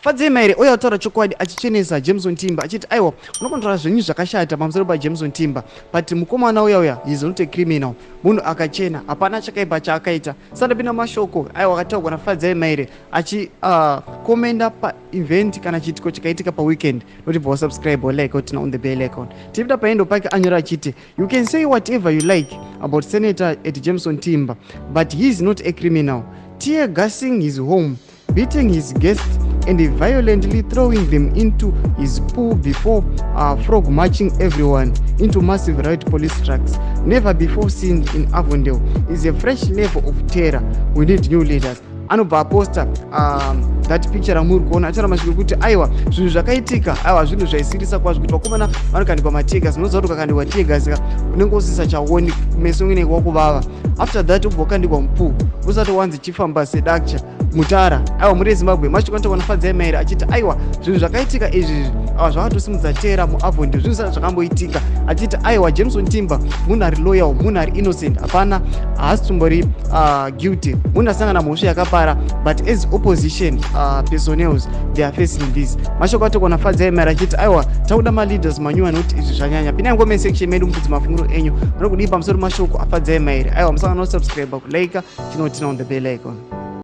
Fadzai Maire uye ataura chokwadi achichenesa Jameson Timba achiti aiwa, unokontrola zvenyu zvakashata pamusoro paJameson Timba, but mukomana uya uya is not a criminal, munhu akachena, hapana chakaipa chaakaita. Sandapinda mashoko aiwa akataurwa naFadzai Maire achikomenda paevent kana chiitiko chakaitika paweekend. Notibva wasubscribe, walike, woturn on the bell icon. Tipinda paendo pake anyora achiti, "You can say whatever you like about Senator at Jameson Timba, but he is not a criminal. Tear gassing his home, beating his guests and violently throwing them into his pool before frog marching everyone into massive riot police trucks never before seen in Avondale is a fresh level of terror. We need new leaders." Anobva aposta that picture ramuri kuona, achara mashoko ekuti aiwa, zvinhu zvakaitika, aiwa, zvinhu zvaisirisa kwazvo kuti vakomana vanokandikwa mateargas. Unoziva kuti ukakandikwa teargas ka, unenge usisachaoni, kumeso unenge wakuvava. After that ubva wakandikwa mupool, usati wanzi chifamba sedacha mutara. Aiwa, muri yeZimbabwe, mashoko anotaurwa naFadzai Maire achiti aiwa, zvinhu zvakaitika izvi, aiwa, zvakatosimudza terror muAvondale, zvinhu zvisati zvakamboitika, achiti aiwa, Jameson Timba munhu ari loyal, munhu ari innocent, hapana, haasi tombori guilty, munhu asangana mhosva yakapara, but as opposition personnels they are facing this. Mashoko ataurwa naFadzai Maire achiti aiwa, takuda maleaders manyuwa nekuti izvi zvanyanya. Pinai comment section medu mubvudzi mafungiro enyu, munokudii pamusoro mashoko aFadzai Maire? Aiwa, musangana nosubscribe, kulike, tinoturn on the bell icon.